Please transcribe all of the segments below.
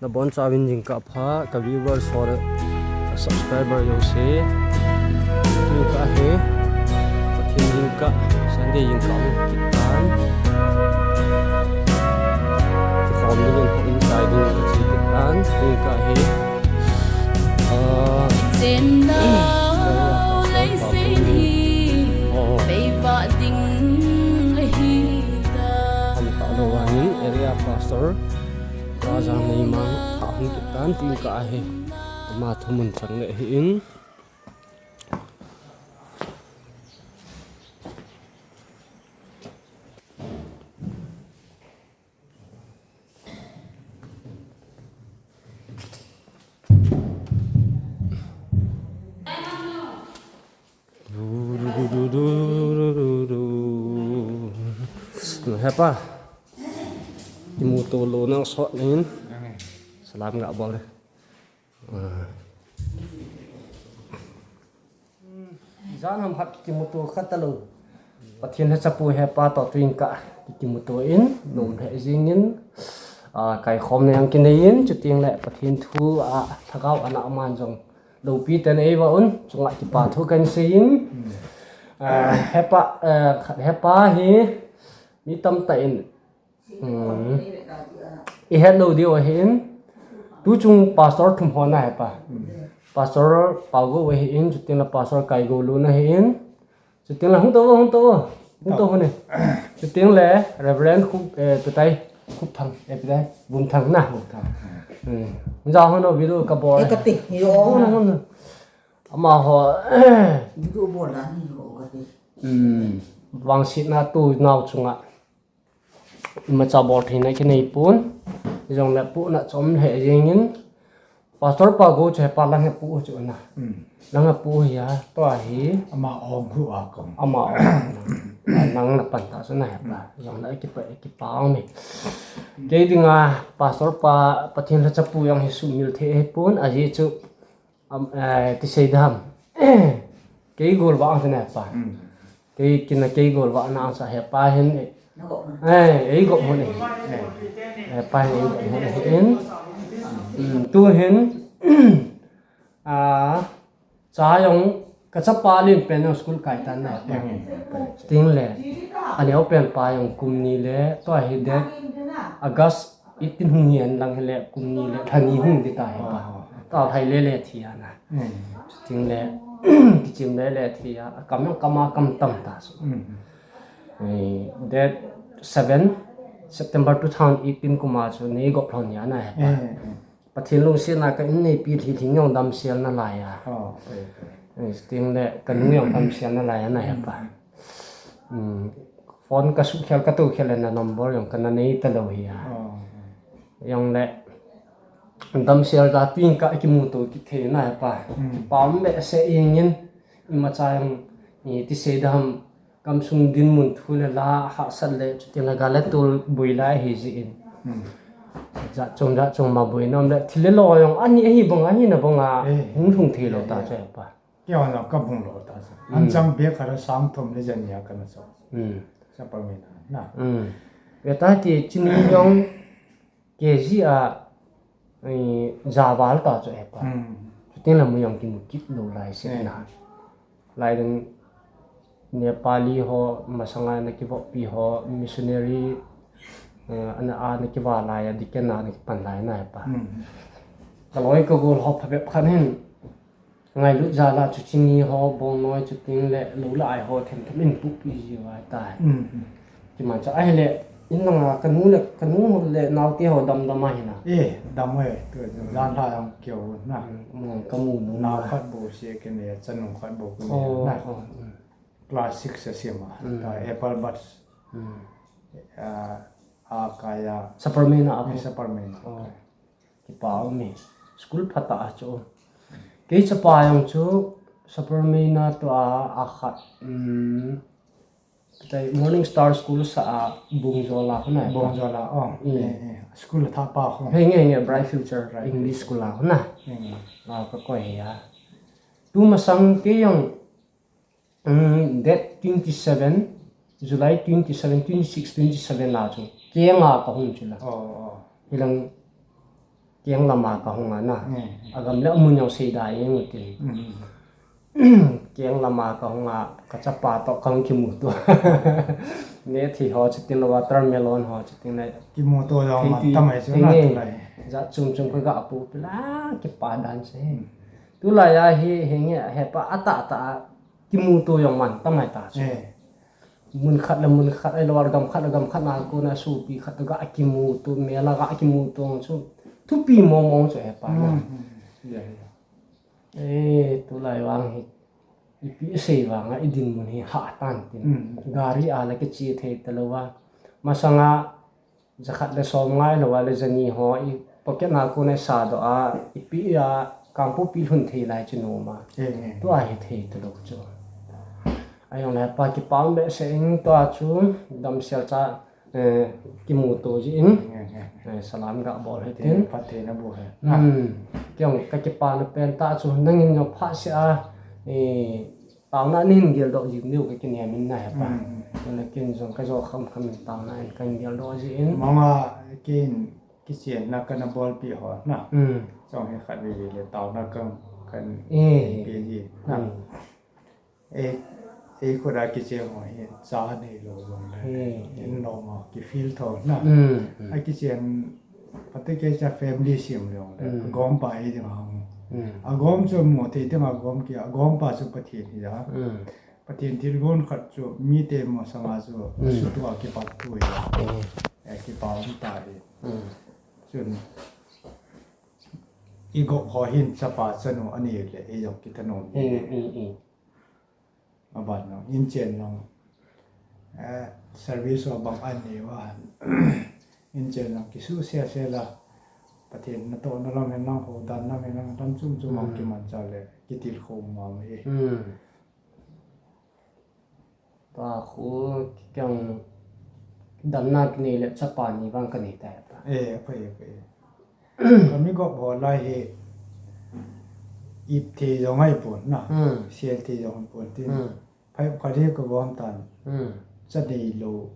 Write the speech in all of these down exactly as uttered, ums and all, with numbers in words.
Nabonchauvin jingkah pha, ka viewers ho le ka subscriber jouse. Jingkah hi Pathen jingkah, Sunday jingkah hung kit tan. Kikhom dingin hung kai ding kache kit tan. Jingkah hi, ah, Chenau leiset hi, oh, beivah ding ahi ta. Amu talou vangin area pastor Raja Neimang ahung kit tan, tin ka ahi. Ama thu mun chang le ahin. Hepa, kimuto lou nang sot nin. Salam ga bol. Ah. Jan ham khat kimuto kha talou. Pathen lhachapu hepa toh tuin ka kimuto in, nom lheh jingin, ah, kaikhomna jong kinei in, chuteng le Pathen thu a lhagao ana aman jong loupi ten eiva un, chunga kipa thu kan sei in. Ah, hepa, ah, khat hepa hi mi tamtah in, hmm, ihet lou diu ahin. Tuchung pastor thum ho ana hepa. Pastor Paugou ahin, chuteng le Pastor Kaigou Lun ahin. Chuteng le hung tou, hung tou, hung tou hon e. Chuteng le Reverend Khup, eh, Pitai, Khupthang, eh, Pitai, Vumthang na. Vumthang. Hmm. Hung ja hon o, video ka bol. Eh, kati, yo. Hon, hon. Amaho. Video bol na ni ho kati. Hmm. Vangsetna tu nau chunga imacha bol theina kinei pon. Jongle pohna chom lheh jingin. Pastor Paugou chu hepa lang hepu chu na. Hmm. Lang hepu hi a, tua hi. Ama ong hu a kong. Ama ong. Nang na pan ta chu na hepa. Jongle kipa, kipa ong ni. Kei dinga Pastor pa, Pathen lhachapu jong hi sumil thei hi pon, ajeh chu, am, eh, ti sei dam. Kei gol vang chu na hepa. Hmm. Kei kina kei gol vah na ang sa hepa hin e. Eh, ei gop hon e. Eh, hepa hin ei gop hon e hin. Hmm, tu hin, ah, cha jong ka chapa lim pen jong school kai tan na. Chuteng le, aneo pen pa jong kum ni le, tua hi date August eighteen hung hi hen lang hile kum ni le lha ni hung di ta hepa. Ah. Tua lhai le le thi ana. Hmm. Chuteng le, kichim le le thi a, akam jong kam a kam tam ta su. Hmm. Eh, date seven September two thousand eighteen kum a chu nei gop lhon ni ana hepa. Hmm. Pathen lungsetna ka in neipi lhi lhing jong damsel nalai a. Oh, okay, okay. Eh, chuteng le ka nu jong damsel nalai ana hepa. Hmm. Hmm. Phone ka suhkhel ka toukhel le na number jong kana nei talou hi a. Oh. Jongle damsel ta tuin ka kimuto kit thei na hepa. Hmm. Kipa um behseh jingin imacha jong, i, ti sei dam, gamsung dinmun thu le la hahsat le chuteng le gal le tol boi lai hi jeh in. Hmm. Jat chom jat chom ma boi nom le thil le lo jong ani ahi banga, ahina banga, eh, hung lhung thei lou ta, eh, chu hepa. Kei hon jong ka bung lou ta sa. Hmm. An chang bek khat a sang thum le jan nia kana sa. Hmm. Sa pa mi na, na. Hmm. Ve ta ti chini jong K G a, eh, ja val ta chu hepa. Hmm. Chuteng le mu jong kimu kit lou lai se, eh, na. Lai ding Nepali ho, masanga na kivoppi ho, missionary, eh, ana, ana kiva lai a, deacon a na kipan lai na hepa. Hmm. Ka loi ka gol ho phabep khat hin. Ngailut jal a chu chini ho, bongnoi chuteng le lou le ai ho them them in pupi ji uva tai. Mm, mm. Kiman cha ahile, in langa ka nu le, ka nu le naote ho dam dam a hina. Eh, dam e, tu, tu, mm, jan lha jong keu na. Mm, mm, ka mu nu na. Nao khat bou se kei nei, chanu khat bou kei nei, oh, na. Oh, mm. Class six a sim a. Mm. Ta apple buds. Mm. Ah, a kai a. Superman a, eh, apple. Superman a. Oh. Kipa um e. School phatah a chu. Kei chapa jong chu Superman a tua a khat, um, tai Morning Star School sa a Bungjola hona. Bungjola, oh. Mm. Eh, eh. School thah pa ho. Hei nge nge, Bright Future, Bright English Future. School a hona. Mm. A ka koi hi a. Tu masang kei jong Um, date twenty seven, July twenty seven, twenty six, twenty seven la chu. Kei nga ka hung chu la. Oh, oh. Hilang keng lama kahung a na. Agam le amun jong seida jeng utin. Keng lama kahung a, kachapa toh kahung kimuto. Nethei ho chuting le watermelon ho chuting le. Kimuto jong man tamai chu na tulai. Jat chom chom kaga pu pila kipa dan se. Tulai a hi, henge, hepa atah tah a kimuto jong man tamai ta chu. Mun khat le mun khat, ahilou le gam khat le gam khat na kona sopi khat toh ga kimuto, mel a ga kimuto chu thupi mong mong chu hepa na. Eh, tulai vang hi ipi sei vang a idinmun hi hah tan tin. Gari a le kiche thei talou a. Masanga jakhat le som ngai lou a le jani ho i pocket na kona sa doh a, ipi a Kangpokpi lhun thei lai chu nom a. Tua hi thei talou chu. Ahijongle hepa kipa um behseh in tua chu damsel cha kimuto jin. Salam ga bol hitin. Phattheina boh he. Kei jong kakipana pen tah chu nangin jong phatseh a taona nahin geldoh jing diu kakinem in na hepa. Tuna ken jong kajo kham kham in taona in kahin geldoh jin. Mama ken kichenna kana bolpi ho na. Chong hi khat veve le taona kan kan pe ji na. Ei, ei khut a kichen ho hi cha neilou jong le. In nom a kifeel tho na. Akichen phatecha family sem jong le. Agompa ei ding a hung. Agom chu mu thei ding agom kei, agompa chu Pathen hi a. Pathen thilgon khat chu mite masanga chu sutua kipat thu hi a. Kipa um ta hi. Chun igop ho hin chapa chanu anei le ei jong kithanom. Aban jong inchen jong service ho bang anei uva, inchen jong kisuhsel sel a Pathen natohna lam hen lang, houdanna lam hen lang, lam chom chom a kimanchah le kitilkhou mama e. Tua khu kei jong damna kinei le chapa ni vang kanei tai ta. Kami gop ho lai hi ip thei jong ahipon na, sel thei jong ahipon tin. Phaikhat hi kagom tan, cha neilou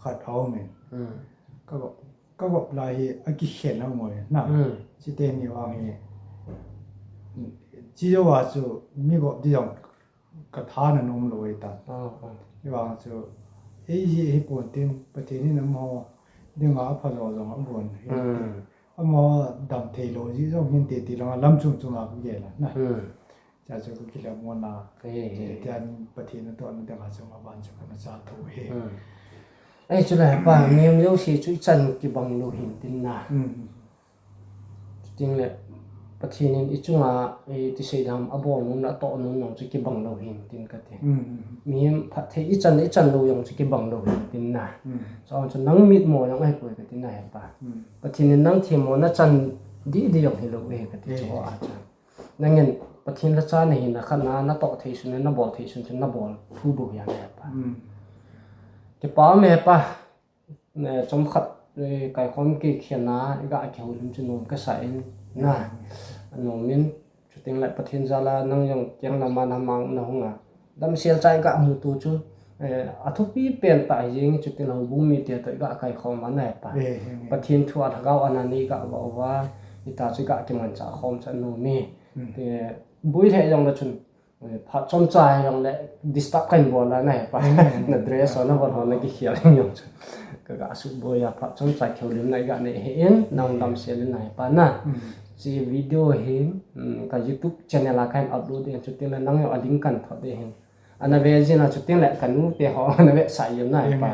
khat aumin. Kagop lai hi akikhen aumoi na. Chuteni vang hi, chujouva chu mi gop di jong katha nanom lou ahitan. Hivang chu eiji hipon tin, Pathen in amaho dinga aphajo jong abol hin tin. Amaho dam theilou jeh jong hinte ti langa lam chom chom a kagel a na. Cha chu kakilhem mona. Tian Pathen natohna dinga chu aban chu kana cha tho hi. Ei chule hepa, mihem jouse chu ichan kibang lou hin tin na. Chuting le Pathen in ichunga iti seidam abol nom le atoh nom jong chu kibang lou hin tin kati. Mihem phatthei ichan ichan lou jong chu kibang lou hin tin na. Chuin chu nang mitmo jong ahipoi kati na hepa. Pathen in nang themmo nachan didi jong hilou ahi kati chu a chu. Nangin Pathen lhacha nahina khat na natoh thei sun le nabol thei sun chu nabol thu bou hi ahi hepa. Kipa um e hepa. Chomkhat kaikhom kikhen a iga kihoulim chu nom kasa in na. Anom in chuting le Pathen jal a nang jong keng lama namang nahung a damsel cha iga muto chu athupi pen tah hijeng, chuting le houbung mite toh iga kaikhom a na hepa. Pathen thu a lhagao ana nei iga vah uva, hita chu iga kimanchah khom chu anom e. Boi lheh jongle chun phat chomcha hijongle disturb kahin bol a na hepa. Na dress ho navon ho nakikhel jong chu kaga suboi a, phat chomcha kihoulimna iga nei hih in, nang damsel in na hepa na. Hiche video hi ka YouTube channel a kahin upload in, chuting le nang jong a link kahin thot ding ahin. Ana ve jin a chuting le kanute ho ana vetsah jin na hepa.